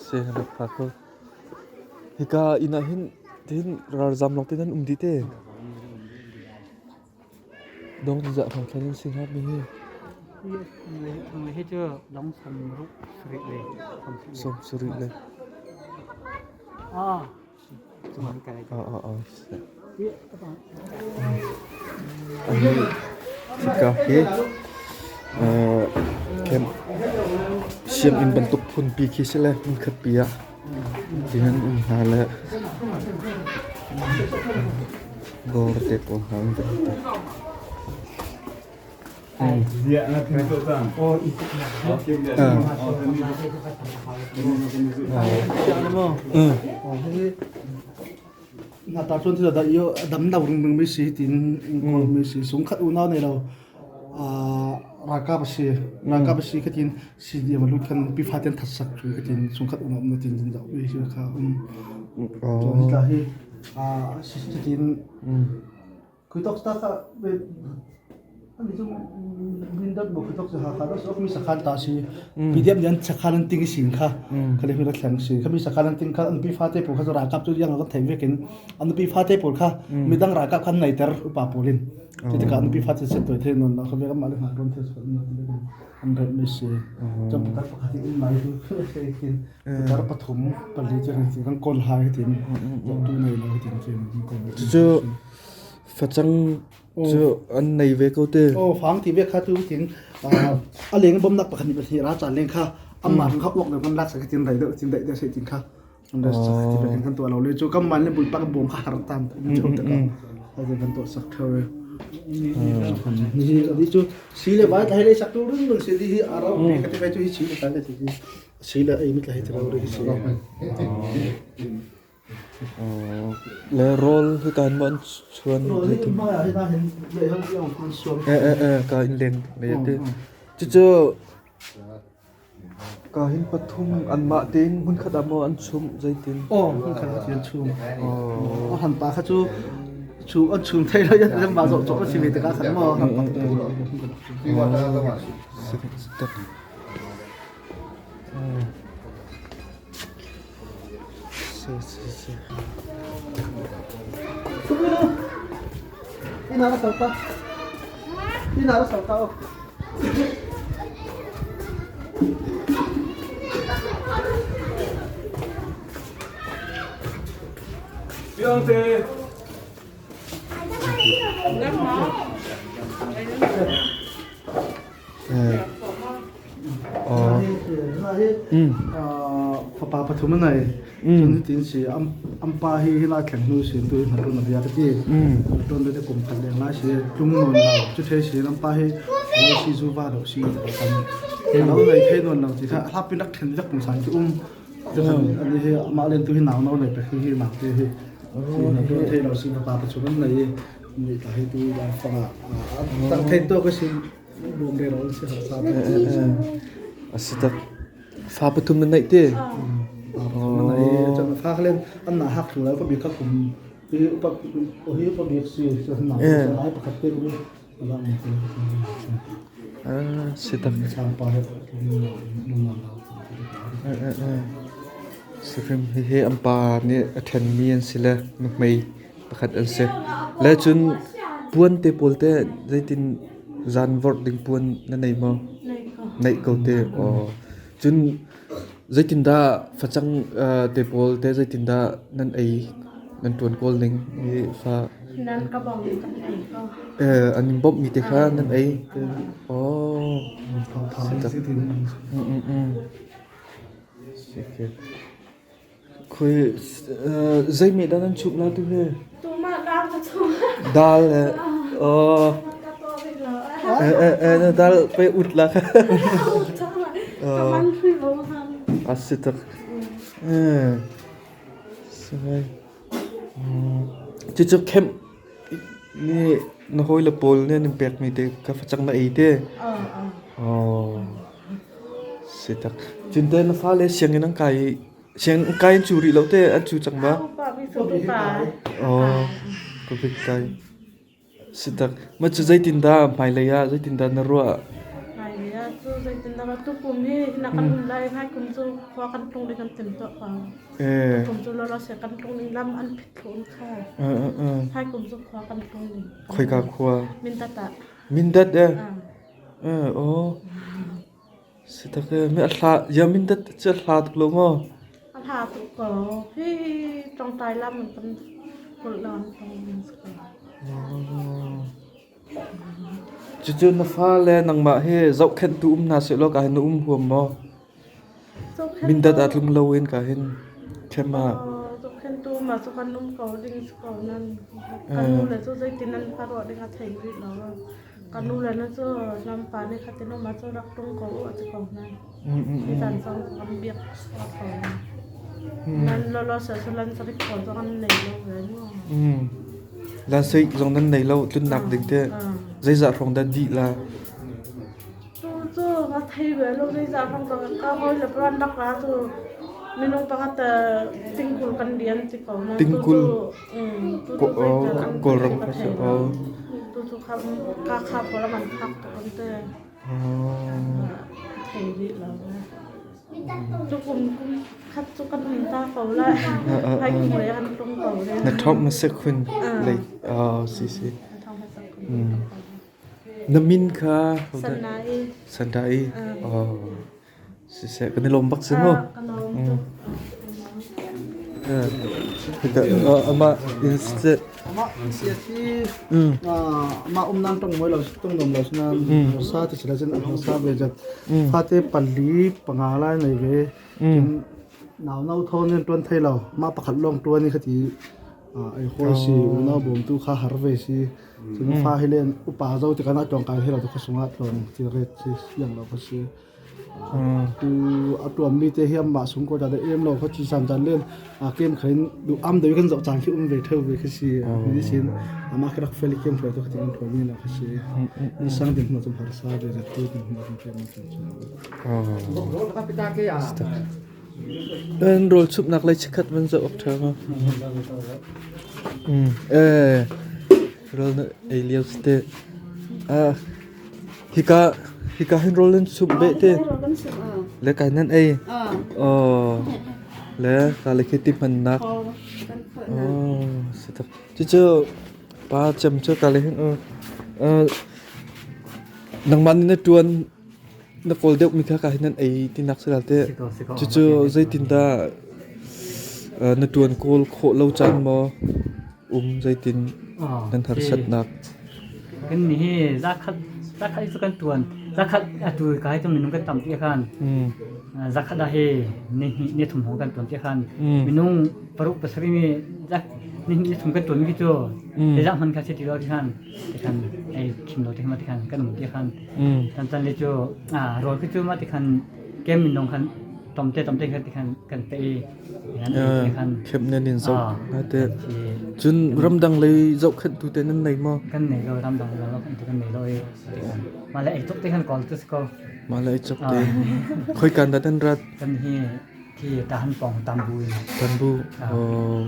Si rak pha ko. Hika inn ah hin hin ralzam lawng te nan um dih te. Dong zah thong thlan in si hnga mi hi. Hi cu dong som ruk sarih le som sarih le. Ah. Ah ah ah. Hika hi camp sianginn bantuk phunpi khi si le hmunkhatpi ah tihin um hna le dawr te pawl hna an van ti. Na ta chuan thil da iyo dam lo ring mi si tin kawl mi si sung khat unau nei lo ralkap si ralkap si khatin si dia ma lut khan pi fa ten that sak chu khatin sung khat unau na tin din da mi si kha um chuan hi tla hi a si tin Kui tok ta ka ani cu mindat mo kui tok ha kha sok mi sakhan ta si PDF nih an sakhan an ting sin kha khale mi ra thleng si kha mi sakhan an ting kha an pi fa te pawl kha ralkap cu yang kan thei vekin an pi fa te pawl kha midang ralkap khan nei ter upa pawl in ti tikah an pi fa te set toi the non na kha ve ma le ha ron the an re mi si cham putar pakhat in mai tu kin putar pathum pali che kan kol hai tin tu nei lo tin kin kol Cucu facang cu an nei ve ko te. Aw fang ti ve kha tu tin a leng bom nak pakhat ni ra chan leng kha amma kha uak deuh kan lak sa tin rai deuh tin dai deuh sei tin kha an ras sak ti kan kan to lo le chu kam man le bul pak bom kha har tam chu ta ka a kan to sak thawe ni ni chu si le bai thai le sak tu run run si di hi arau pe ka ti bai chu hi chi le ta le ti si le ai mi tlai thro ri si. Le rawl hika hin maw an chuan? Ka in leng lei a ti. Cucu ka hin pathum anmah tein hmunkhat ah maw an chumh zeitin? Aw, hmunkhat ah an chum. A han pa kha cu chu an chum thei lo yan mah zoh cawk a si ve tikah khan maw han pa Fapa pathum a nei. Cun hitin si an pa hi hi lai thleng hnu sin tu hi hna ṭuan a bia ka ti. Ṭuan te kum khat leng lai si tlung nawn lo. Cu thei si an pa hi lo si zu va lo si ti kan lo nei thei nawn lo ti kha hlap pin rak ṭhen vek pungsan cu um. Cu ani hi amah len tu hi nau no nei pek hi hi nak te hi. Si thei lo si fapa pathum an nei i ni ta hi tu lai fang ah tang thei to ka si. A si tak. Fa pathum na neih te. Fa khalen an na hak thlu lai pa bik kha kum hi upa hi upa bik si na lai pakhat te ku Si tak. Sang pa he Sihrim hihi an pa nih a ṭhenmi an si le nuhmei pakhat an si. Le cun puan te pawl teh zeitin zan vorh ding puan na nei maw? Neih ko te. Aw. Cun zeitindah facang te pawl teh zeitindah nan ei nan ṭuan kawl ning hi fa? Nan ka bawmh kan ei ko. An in bawmhmi te kha nan ei. Aw. Khui zeimeh dah nan chumh la tu hi? Tumah dal ka chum. Dal le aw. Eh eh dal pe ut la. Kaman hui bo han. A si tak. Eh. Sivai. Cucu khem ni na hawile pawl nih an in pekmi te ka facang na ei te. Oh. Si tak. Cun te na fale sianginn an kai sianginn kai an cu rih lo te an cu cang ma? Oh. Ka bik kai. Si tak. Ma cu zeitindah hmailei ah zeitindah na ruah? Hmailei ah cu. Zeitindah tukum hi na kan um lai ngai kum cu khua kan tlung ding kan tim tuah ko. Kum cu lawlaw se kan tlung ding lam an phit thlun kha. Hai kum cu khua kan tlung ding. Khoika khua? Mindat ah. Mindat eh? Eh oh. Si tak e mi a hla ya Mindat cu a hla tuk lo maw? A hla tuk ko. Hi tongtai lam kan kulh lawn tong ding si ko. Cucu na fale nangmah hi zohkhenhtu um hna sehlaw ka hin na um huam maw? Mindat ah tlung loin ka hin ṭhem ah. Zohkhenhtu mah cu kan um ko ding si ko nan kan nu le cu zeitin an ka ruah ding a thei rih lo. Kan nu le na cu nan pa nih khatin um ah cu rak tlung ko u a ti ko hna. Hi caan zong kan biak ko. Nan lawlaw se cu lan sarik ko zong an nei lo ve mu. Lan sarik zong nan nei lo tlunnak ding te zeizah hrawng dah dih la? Tu cu ka thei ve lo zeizah hrawng ka ka hawi le pran rak ra cu minung pakhat tingkul kan lian ti ko na tingkul Kawlram kha si tu cu ka kha pawl man phak to kan te thei rih lo. Cu kum kum khat cu kan um ta ko lai. Hai kum le kan tlung ko le. Na thawk na sek hun lei si si. Na min kha Sandai. Sandai. Oh. Siseh kan i lawm bak si mu. Amah in Amah si si amah um nan tong moi lo tong nom lo nan sa ti sila cun a sa ve jat fate pali panga lai nei ve nau nau thawn in tuan thei lo ma pakhat long tuan ni khati ai hoi si unau bom tu kha har ve si cun fa hi len upa zo ti kana tong kai he lo to khasunga tlong ti re chi yang lo kha si Tu a tuammi te hi anmah sung ko dah em lo kha chi san chan len a kem khain du am dei kan zoh cang khi um ve theu ve khi si mi sin ama khi rak fel kem thoi to khi tin thoi mi na khi si ni sang din hna zum har sa ve za tu din hna zum kem chan chan. An rawl chumhnak lei chikkhat van zoh awk ṭha ma. Eh, rawl na ei lio si te. Ah, Hika hika hin rawl nan sumh beh te. Le kai nan ei. Oh. Le ka le khi ti hmannak. Oh, si tak. Cucu pa cem cu ka le hin nangmah nih na tuan na kawl deuh mi kha ka hin nan ei ti nak si te. Cucu zeitindah na tuan kawl khawh lo caan maw um zeitin nan harsatnak? Kan nih hi zakhat zakhat cu kan tuan. Zakhat atu ka hi cu minung kan tam ti khan. Zakhat ah hi ni hnih ni thum hong kan tuan ti khan. Minung paruk pasarih ni zak ni hnih ni thum kan tuan mi cu zeizah hman kha si ti lo ti khan ti khan ei khim lo ti khan ti khan kan um ti khan. Tan tan le cu rawl khi cu ma ti khan kem minung khan tomte tomte khan ti khan kan pe i Kemh nan in zoh te. Cun ramdang lei zohkhenhtu te nan nei maw? Kan nei lo ramdang lei zohkhenhtu kan nei lo i mah le ei tuk te kan kawl tu si ko. Mah le ei cuk te. Khoi kan dah nan rat? Kan hi khi tahan pong tambu in. Tambu. Oh.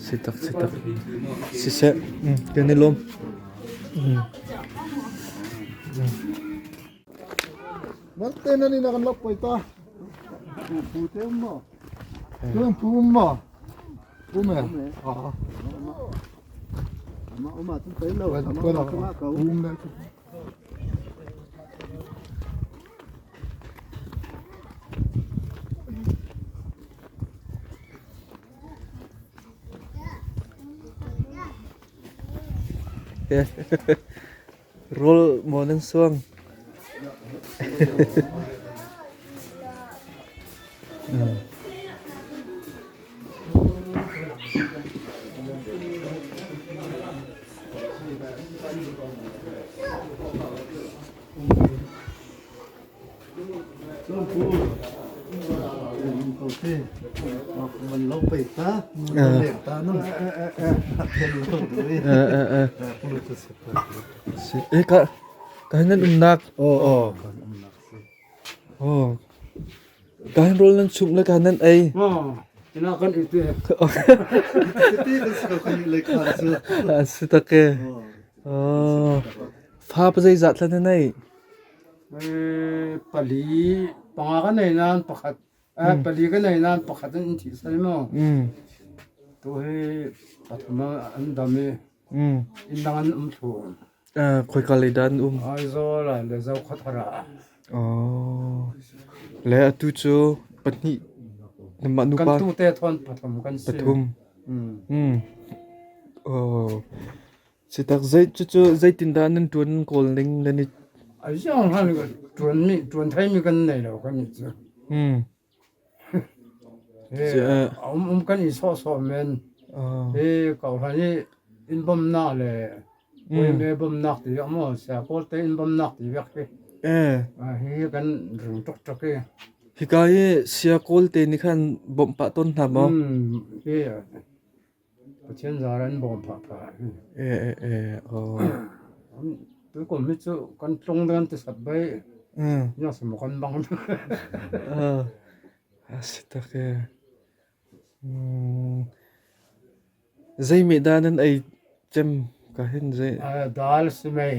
Si tak si tak. Siseh. Kan i lawm. Malte nan ina kan lok poi ta. Pu te um mo. Tu pu um mo. Pu me. Ah. Ama uma tu pe lo. Ama ma ka um le. Rawl maw nan suang? Eh ka ka nan umnak. Oh Oh. Ka hin rawl nan chumh le ka nan ei. Oh, ina kan ite. Si tak e. Oh. Fa pa zeizat thlan nan ei? Pali panga kan nei nain pakhat pali kan nei nain pakhat in thi sal mu. Tu hi pathum an dam i inn dang an um thlu. Khoika lei dah an um? Aizawl ah le Zokhawthar ah. Oh. Le atu cu pahnih nanmah nupa Kan tu te thawn pathum kan si. Pathum. Oh. Sitak zei cucu zeitindah nan ṭuan kawl ning nan i Aziang han ṭuan mi ṭuan thei mi kan nei lo kan cu. Um um kan i sawh sawh men. Hi ko han i in bom nak le me bom nak ti mo sia kawl te in bom nak ti vek hi. Hi kan ring tuk tuk i. Hika hi sia kawl te nih khan bawmh pah tawn hna maw? Hi Pathian zar an bawm phah phah. Tukum hi cu kan tlung ding an ti sat bai. Nya samu kan bang. Si tak e. Zei me dah nan ei cem ka hin zei? Dal si mei.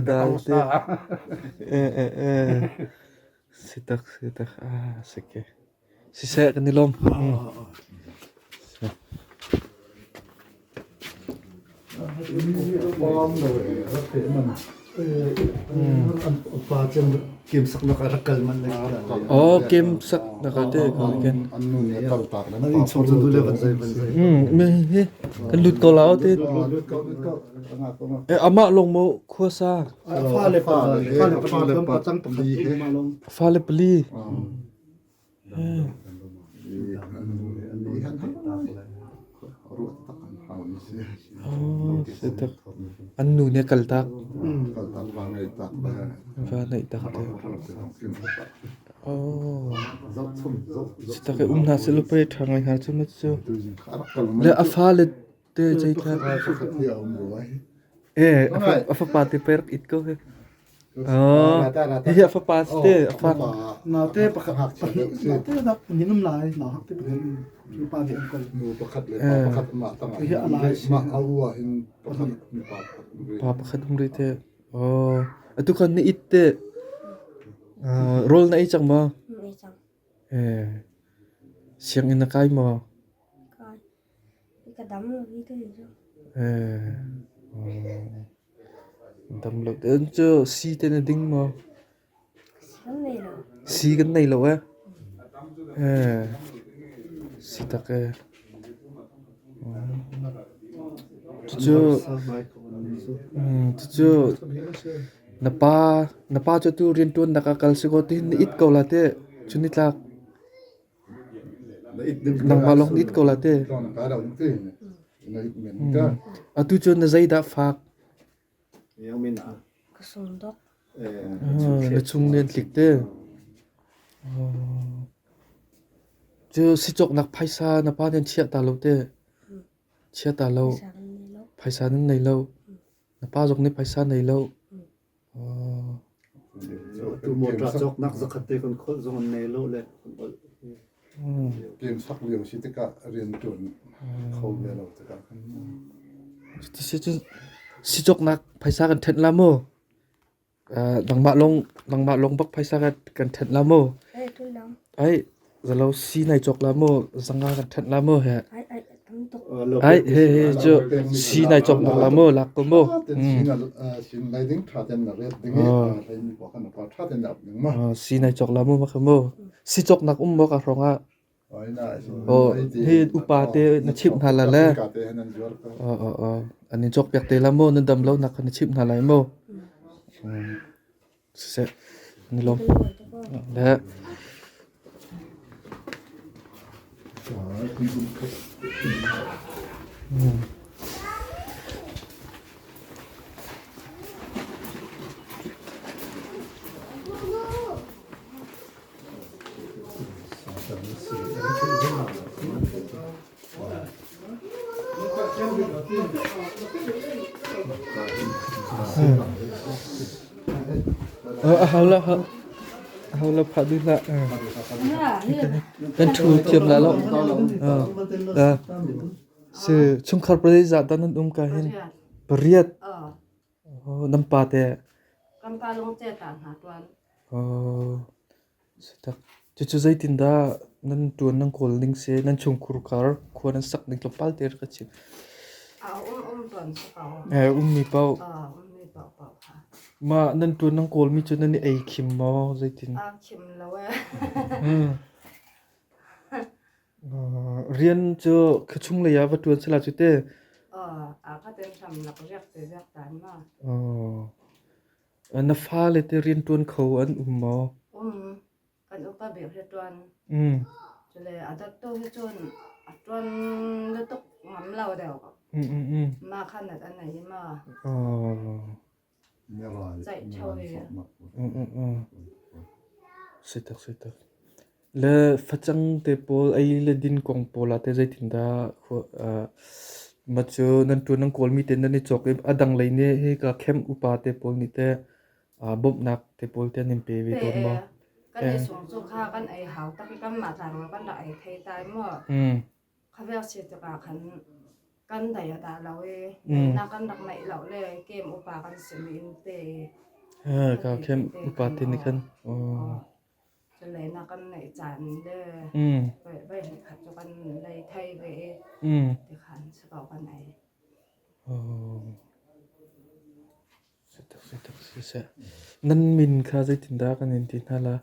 Dal te. Si tak si tak. Ah si ke. Siseh kan i lawm. Oh, kem sak na ka te ko ken. Me he kan lut ko lao te. E amah long mo khua sa. Fa le pa fa le pa le pa chang pali Fa le pali. An nu nih a kaltak. Va neih tak te. Tak i um hna seh law pei ṭha ngai hnga cu ma cu. Le a fale te zeithla. Eh, a fapa te pei rak it ko hi. Hihi a fapa si te, a fa. Naute pakhat pahnih naute dak pahnih um lai na hak te pahnih um pa nih an kol. Nu pakhat le pa pakhat mah tangah Hihi a lai si. Mah a u ah hin pakhat mi pa pakhat um rih. Pa pakhat um rih te. Oh, atu khan na it te. Rawl na ei cang maw? Ei cang. Eh, sianginn na kai maw? Kai. Ka dam lo hi tu ni cu. Eh, dam lo te cu sii te na ding maw? Sii kan nei lo. Sii kan nei lo eh? Eh, si tak eh. Cucu, cucu na pa na pa cu tu rianṭuannak ah kal si kaw tihin na it ko la teh. Cu nitlak. Nangmah lawng na it ko la te. Atu cu na zeidah fak? Ka sungdok. Na chung nen tlik te. Cu sicawknak phaisa na pa nih an chiah ta lo te. Chia ta lo. Phaisa nan nei lo. Na pa zong nih phaisa nei lo. Tu motor cawknak zakhat te kan kholh zong an nei lo le. Game sak lio si tikah rian ṭuan kho ve lo tikah khan. Si cawknak phaisa kan ṭhenh la mu. Nangmah lawng nangmah lawng bak phaisa kan ṭhenh la mu. Ai zalo si nai cawk la mu zanga kan ṭhenh la mu he. Ai he he cu si nai cawk nak la mu lak ko mu. Si nai cawk la mu ma kha mu. Si cawk nak um maw ka hrawng ah. Hi upa te na chimh hna la le. An in cawk piak te la mu nan dam lo nak kha na chimh hna lai mu. Siseh an i lawm. Le A hau lo, a hau lo phah duh hlah. Kan ṭhu thiam la lo. Si chungkhar pali zah dah nan um ka hin? Pariat. Nan pa te. Kan pa lung ce ta hna tuan. Oh, sitak. Cucu zeitindah nan ṭuan nan kawl ning si, nan chungkhur kar khua nan sak ning tlawmpal te rak ka chim. A um um tuan si ko. Eh, ummi paoh. Ah, ummi paoh paoh kha. Mah nan ṭuan nan kawlmi cu nan i ei khim maw zeitin? A khim lo eh. Rian cu khuachung lei ah va ṭuan sala cu te. A kha ten hram lak riak te riak tan ma. Na fale te rian ṭuan kho an um maw? Um, kan upa bik hi ṭuan. Cule a dot tu hi cun a ṭuan lu tuk ngam lo deuh. Ma kha nat an nei ma. Ceih ṭheo i. Sitak sitak. Le facang te pawl ei le din kong pawl ah teh zeitindah mah cu nan ṭuan nan kawlmi te nan i cawk i a dang lei nih hika camp upa te pawl nih teh bawmhnak te pawl te an in pe ve tawn maw? Kan i sung cu kha kan ei hau tak i kanmah tlang kan rak ei thei tai maw? Khavel si tikah khan kan dai a dah lo i daihnak kan rak neih lo le kem upa kan simi in pe i Ka camp upa te nih khan. Cule na kan neih caan le voi hnih khat cu kan lei thei ve i tikhan si ko kan ei. Nan min kha zeitindah kan in ti hna la?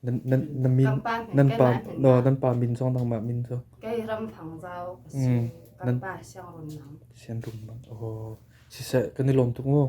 Nan nan na min nan pa no nan pa min zong nangmah min zong. Kei ram thang zau ka si. Kan pa siang run nang. Siang run nang. Oh. Siseh kan i lawm tuk mu.